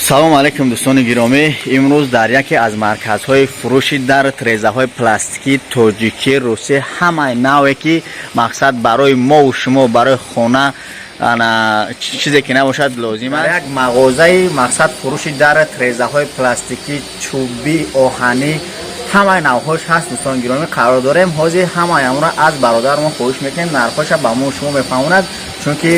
Салому алайкум, дӯстони гиромӣ. Имрӯз дар яке аз марказҳои фурӯши дар трезаҳои пластикӣ, тоҷикӣ, русӣ, ҳамаи навъе ки мақсад барои мову шумо, барои хона ана чизе ки набошад лозим аст, як мағозаи мақсад фурӯши дар трезаҳои пластикӣ, чӯбӣ, оҳанӣ, ҳамаи навъҳош ҳаст. Дӯстони гиромӣ, қарор дорем. Ҳозир ҳамаи амро аз бародармон хоҳиш мекунем, нархҳоша ба мо шумо мефаҳмонад, чунки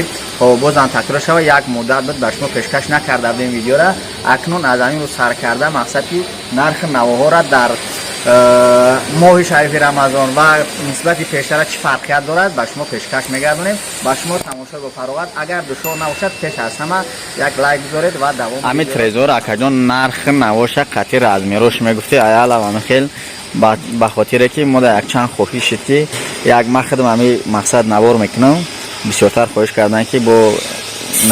бозам такрор шава, як муддат буд, ба шумо пешкаш накарда будем видеора. Акнун аз ҳамин рӯз сар карда, мақсад ки нархи навоҳоро дар моҳи шарифи Рамазон ва нисбати пештара чӣ фарқият дорад, ба шумо пешкаш мегардонем. Ба шумо тамошо бо фароғат. Агар душвор набошад, пеш аз ҳама як лайк гузоред ва давом. Ҳамин трезор, акаҷон, нархи навоша қатъи размерош мегуфти, аялавами хел, ба хотире ки мо дар якчанд хоҳишед ки як ман худам ҳами мақсад навор мекунам, бисёртар хоҳиш карданд, ки бо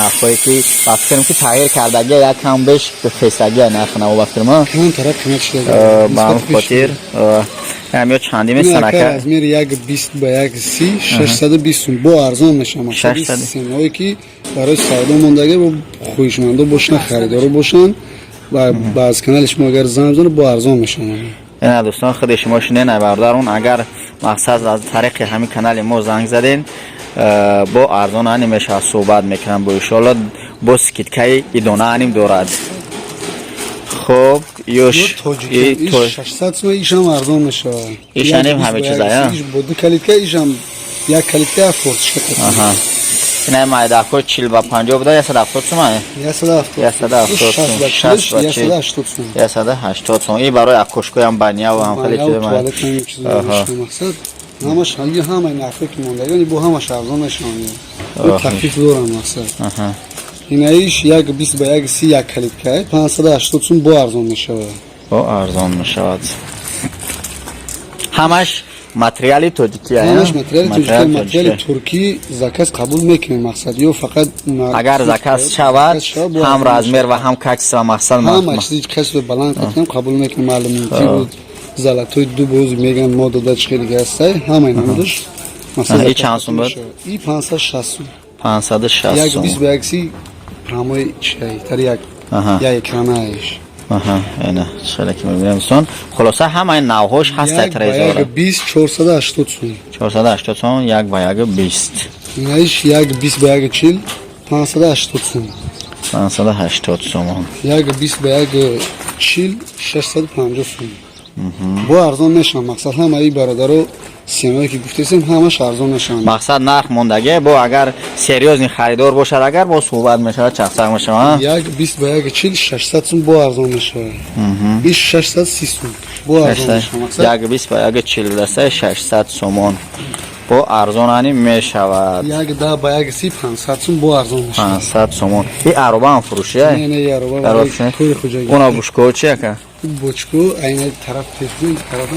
нархҳое ки ба фикрам ки тағйир кардагия, як кам беш хестагия нархи наво, ба фикрам, ба ҳамин хотир ҳамё чанди месанака? Размери 1,20 ба 1,30, 620 сум, бо арзон мешавад. Сенаое ки барои савдо мондаги, бо хоҳишмандо бошанд, харидоро бошанд ва ба аз канали шумо агар занг бизанад, бо арзон мешавад. Ина, дӯстон, худи шумо шинен, бародарон, агар мақсад аз тариқи ҳамин канали мо занг заден, бо арзон ани мешавад, суҳбат мекунам бо, иншоалло, бо скидкаи идона аним дорад. Хуб, ёш 600 сум, ишам арзон мешавад. Ишаним ҳаме чизая. Бо ду калитка, ишам як калитка, форточка. Ина майдако 40 ба 50 буда, 170 сум. 170. 170 сум, 180 сум. 180 сум. И барои окошкоям, баняву ҳам хеле чиз мақсад ҳамаш, ҳамаи нархҳое ки мондагани, бо ҳамаш арзон мешаванд, тахфиф дорам мақсад. Инаиш 1,20 ба 1,30, як калитка, 580 сум, бо арзон мешавад. Бо арзон мешавад. Ҳамаш материали тоҷикӣ? Ҳамаш материали тоҷикӣ. Материали туркӣ заказ қабул мекунем, мақсад ё фақат Агар заказ шавад, ҳам размер ва ҳам качество, мақсад. Ҳама чизи качество баланд кардем, қабул мекунем. Алюминти буд, золотой ду боз меган, мо дода чӣ хеле ҳастай, ҳамаи намудаш. И чанд сум буд? И 560 сум. 560. 1,20 ба 1,30, рамои чиай тари як як экранаиш. Аҳа, ина хеле ки мебинем, дӯстон, хулоса, ҳамаи навъҳош ҳастай. Трезора 1,20, 480 сум. 480 сум, 1 ба 1,20. Инаиш 1,20 ба 1,40, 580 сум. 580 сомон. 1,20 ба 1,40, 650 сум, бо арзон мешаванд. Мақсад, ҳамаи бародаро, сеное ки гуфтесем, ҳамаш арзон мешаванд. Мақсад, нарх мондагӣ, бо агар серьёзный харидор бошад, агар бо суҳбат мешавад, чақчақ мешавад. 1,20 ба 1,40, 600 сум, бо арзон мешавад. Иш 630 сум, бо арзон мешавад. 1,20 ба 1,40 дастаи, 600 сомон, бо арзон ани мешавад. 1,10 ба 1,30, 500 сум, бо арзон мешавад. 500 сомон. И аробаам фурӯшия? Не, не, ароба барои тои хуҷагӣ. Уна бушкоҳо чи, ака? Бочко айна тараф пеш, тараф.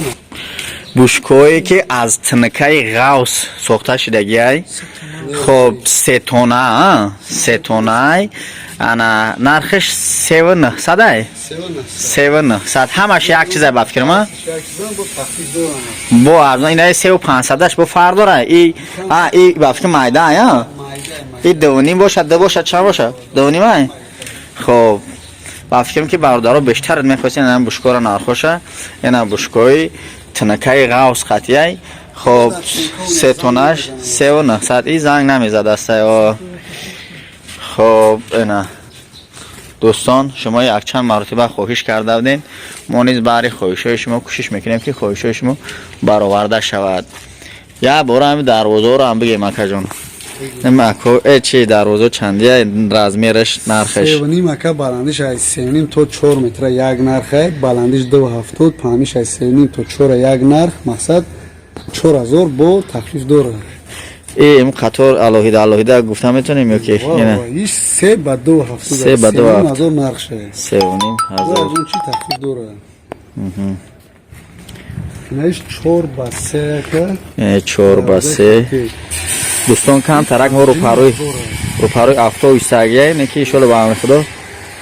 Бушкое ки аз тинкаи ғавс сохта шудагиай. Хоб, сетона, сетонай. Ана нархиш 3900-ай, 3900. Ҳамаш як чизай, ба фикрама, бо арзон. Инаи севу пансадаш бо фарқ дора. И и ба фикр майда, ая и 2,5 бошад, ду бошад, чанд бошад, 2,5 ай. Хоб, ба фикрам ки бародаро бештар мехостен ана бушкора, нархоша. Ина бушкои тинакаи ғавс қатияй. Хоб, сетонаш 3900. И занг намезадастай. Хоб, ина, дӯстон, шумо якчанд маротиба хоҳиш карда будем, мо низ баҳри хоҳишҳои шумо кӯшиш мекунем, ки хоҳишҳои шумо бароварда шавад. Як бора ҳами дарвозаро ҳам бигем, акаҷон. Мако э чи дарвоза чандия, размераш, нархаш? 3,5, ака, баландиш аз 3,5 то 4 метра як нархе, баландиш 2,70, паҳниш аз 3,5 то 4 як нарх, мақсад 4000, бо тахфиф дорад. Им қатор алоҳида алоҳида гуфта метонем ё ки? Иш 3 ба 2,70. 3 ба 2,70. Ҳазор нархше. 3500. Чӣ тахфиф дорад. Инаиш 4 ба 3, ака. 4 ба 3. Дӯстон, камтарак мо рӯпарӯи авто истагия, не ки иншолло, ба амри Худо,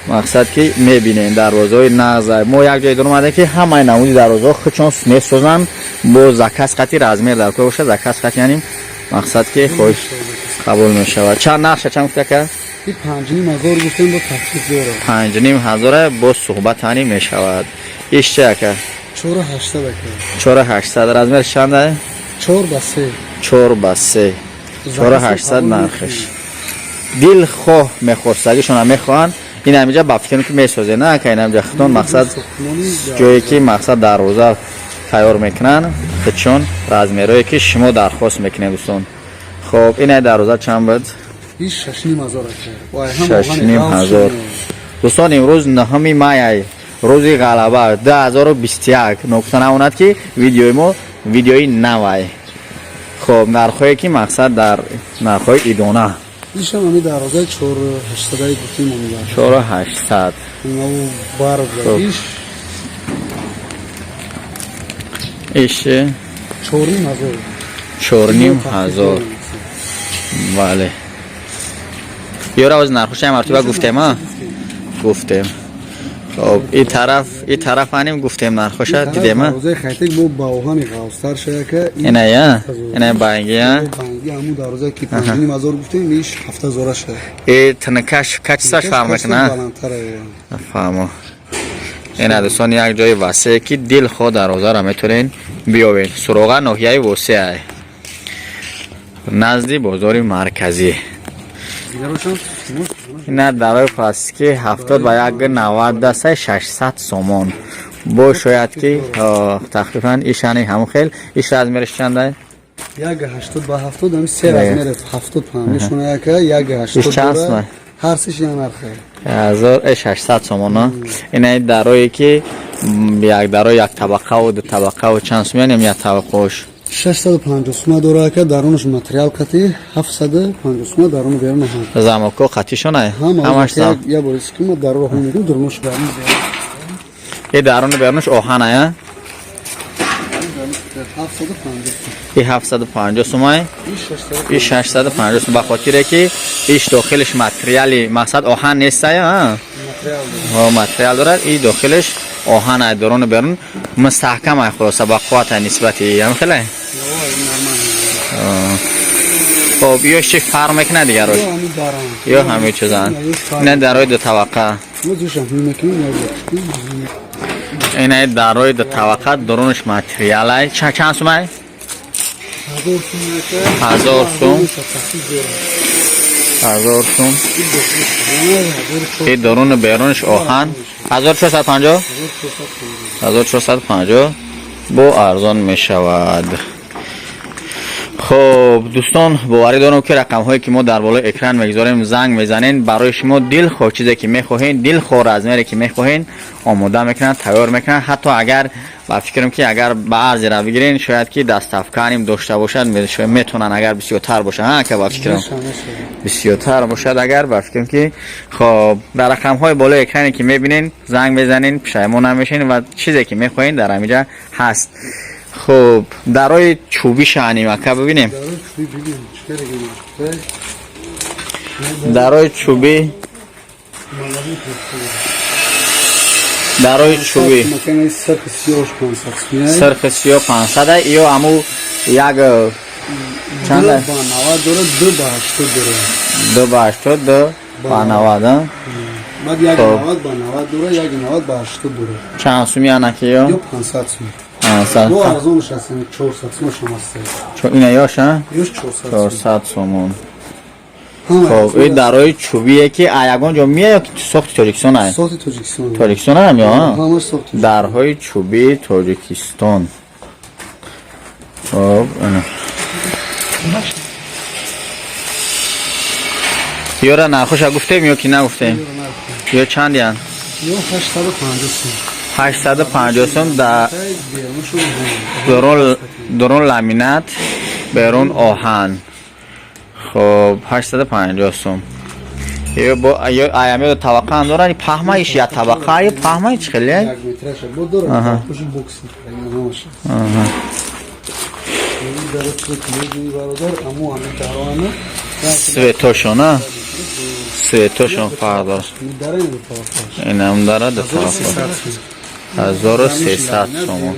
мақсад ки мебинем дарвозаҳои нағза. Мо як ҷое омадем, ки ҳамаи намуди дарвозаҳо худшон месозанд, бо заказ қати размер дар кор бошад, заказ қати, яъне мақсад ки хоҳиш қабул мешавад. Чанд нархша, чанд гуфта, ака? И 5,5 ҳазор гуфтем, бо тахфиф дорад. 5,5 ҳазора, бо суҳбатани мешавад. Иш чи, ака? 4,800, ака. 4,800. Размер чанда? 4 ба 3. 4 ба 3, 4,800 нархиш. Дилхоҳ мехостагишона мехоҳанд, ин ҳамиҷа ба фикрам, ки месозе, на, ака? Ин ҳамиҷа хитон, мақсад, ҷое ки, мақсад, дарвоза тайёр мекунанд худшон, размерое ки шумо дархост мекунед, дӯстон. Хоб, инай дарвоза чанд буд? Иш 6,5 ҳазор, ака. Вай, ҳам 6,5 оҳани ҳазор. ғафз. Дӯстон, имрӯз 9 май, рӯзи ғалаба, 2021. Нукта намонад, ки видеои мо видеои навай. Хоб, нархҳое ки, мақсад, дар нархҳои идона. Ишам ҳами дарвозаи 4,800-аи гуфтем, ҳами 4,800. Инаву барқ. Хоб. Иш Иш? 4,5 ҳазор. 4,5 ҳазор, бале. Ёра, оз нархоша мартиба гуфтем, а гуфтем. Хоб, и тараф аним гуфтем, нархоша дидем, а? Дарвозаи хайтек бо ба оҳани ғафзтар шаяка. Иная, иная банги, а? Банги, ҳамун дарвозае ки 5,5 ҳазор гуфтем, иш 7 ҳазора шая. И тнкаш качестваш фарқ мекуна. Баландтара. Фаҳмо. Ина, дӯстон, як ҷои васее, ки дилхоҳ дарвозаро метавонед биёбед. Суроға ноҳияи Восеа, назди бозори марказӣ. Ина дарои пластикӣ 70 ба 1,90 дастаи, 600 сомон. Бо шояд ки тахфифан. Ишани ҳамон хел. Иш размериш чанда? 1,80 ба 70, ҳами се размер, 70 пам мешона, яка як Иш 80 чанд дора. сомон? Ҳар сеш як нархе. 1600 сомон. Ина дарое ки як дарои як табақаву ду табақаву чанд сомон як табақаош? 650 сума дора, ака, дарунаш материал қати 750 сума, даруну берун ҳам. Замоко қатишона? Ҳама. Ҳамаш зам. Я бори скима даруро ҳам мегӯм, дарунаш берун. И даруну берунаш оҳана? 750. И 750 сомай. Иш И 650 сом, ба хотире ки иш дохилиш материали, мақсад, оҳан нестая, Материал дора. Ҳо, материал дорад, и дохилиш оҳан ай, даруну берун мустаҳкам ай, хулоса, ба қувват ай нисбати ям хеле. Нормально. Хоб, ё чӣ фарқ мекунад дигарош? Ё ҳами даран. Ё ҳамин чизан. Ина дарои ду табақа. Мо зушам мекунем як. Ина дарои ду табақа, дарунаш материал ай. Чанд сумай? 1000 сум, ака. 1000 сум. 1000 сум. И даруну берунаш оҳан, 1450, 1450, бо арзон мешавад. Хоб, дӯстон, боварӣ дорам, ки рақамҳое ки мо дар болои экран мегузорем, занг мезанен, барои шумо дилхоҳ чизе ки мехоҳен, дилхоҳ размере ки мехоҳен, омода мекунанд, тайёр мекунанд. Ҳатто агар, ба фикрам, ки агар ба арзира бигирен, шояд ки доставканим дошта бошад, метавонанд, агар бисёртар бошад, ка, ба фикрам, бисёртар бошад агар, ба фикрам, ки. Хоб, дар рақамҳои болои экране ки мебинен, занг мезанен, пушаймон намешен ва чизе ки мехоҳен, дар ҳамиҷа ҳаст. Хуб, дарои чӯби шаънимака бибинем. Дарои чӯбӣ, дарои чӯбӣ сирхи сиёҳ 500. Ё аму як чанд? 2 ба 80, 2 ба 90. Чанд суми анаки ё? Ина ёша 400 сомон. Хоб, ин дарои чӯбие, ки ягон ҷо мея ё ки сохти Тоҷикистон ай? Тоҷикистон ам ё дарҳои чӯбии Тоҷикистон. Хоб, ёра нархоша гуфтем ё ки нагуфтем? Ё чандиянд? 850 сум. Да, дурун ламинат, берун оҳан. Хоб, 850 сум. Ё бо ё аями табақа ҳам доранд, паҳма иш як табақа ё паҳма чи хеле? Аҳа. Аҳа. Светошона, светошон фарқ дорад. Инам дара ду тарафа, 1300 сомон.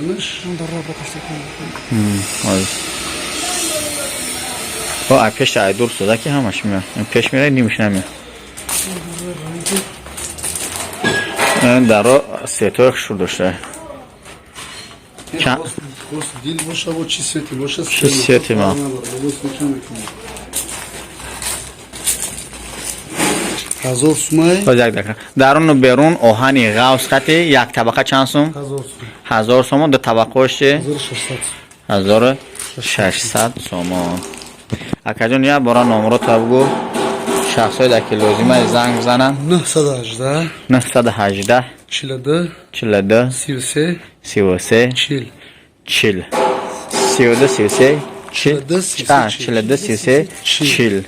О, ай пеш, ай дур сода, ки ҳамаш меяд. Пеш мерай, нимш намеяд. Даро светои хушрӯ дошта. Дил боша бо чи свети боша. Чи свети ма? 1000 сумай. Боз як дақиқа. Даруну берун оҳани ғавс хати як табақа чанд сум? 1000 сум. 1000 сомон, ду табақаош чи? 1600. 1600 сомон. Акаҷон, як бора номро та бугӯ, шахсое дар ки лозима занг бизананд. 918. 918. 42. 42. 33. 33. 40. 40. 32 33 40. 42 42 33 40.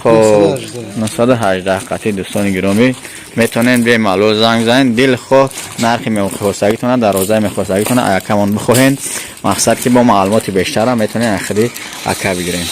Хоб, 918 қатъи. Дӯстони гиромӣ, метавонед бемаълул занг занед, дилхоҳ нархи мехостагитона, дарозаи мехостагитона аякамон бихоҳед. Мақсад ки бо маълумоти бештарам метавонед ахири ака бигирем.